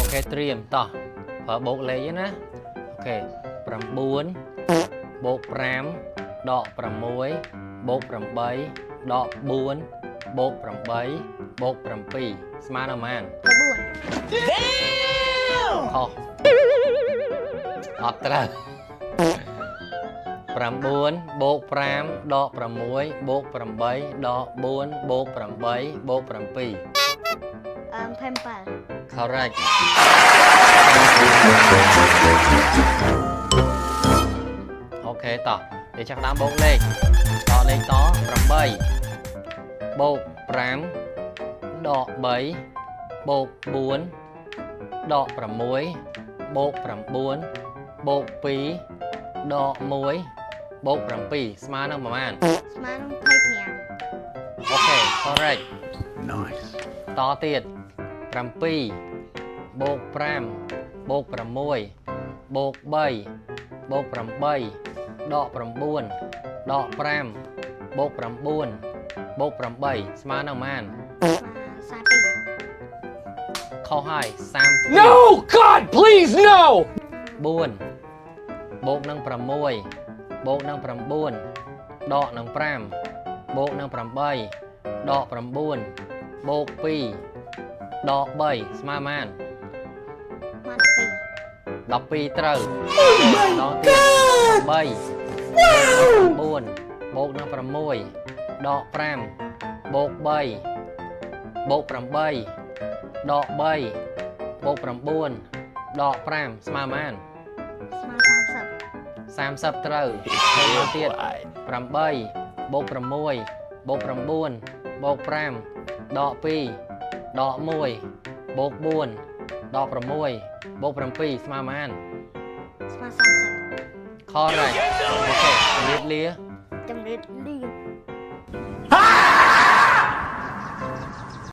OK ត្រៀមតោះប្រើបូកលេខណា OK 9បូក5ដក6បូក8ដក4បូក8បូក7ស្មើនឹងប៉ុន្មាន? 9 ខុសអត់ត្រូវ9បូក5ដក6បូក8ដក4បូក8បូក7 អឺ27 Correct. OK តោះនិយាយចាប់ផ្ដើមបូកលេខដកលេខត8បូក5ដក3បូក4ដក6បូក9បូក2ដក1បូក7ស្មើនឹងប៉ុន្មាន? ស្មើនឹង25 OK correct. Nice. តទៀត7បូក5បូក6បូក3បូក8ដក9ដក5បូក9បូក8ស្មើនឹងប៉ុន្មាន? ស្មើ42 ខុសហើយ32 No! God, please, no! 4បូកនឹង6បូកនឹង9ដកនឹង5បូកនឹង8ដក9បូក2ដក3ស្មើប៉ុន្មាន? មក12 12ត្រូវដកទៀត8 9បូកនឹង6ដក5បូក3បូក8ដក3បូក9ដក5ស្មើប៉ុន្មាន? ស្មើ30 30ត្រូវទៅមកទៀត8បូក6បូក9បូក5ដក2ដក1បូក4ដក6បូក7ស្មើប៉ុន្មាន? ស្មើ30 Correct. OK ជម្រាបលា ជំរាបលា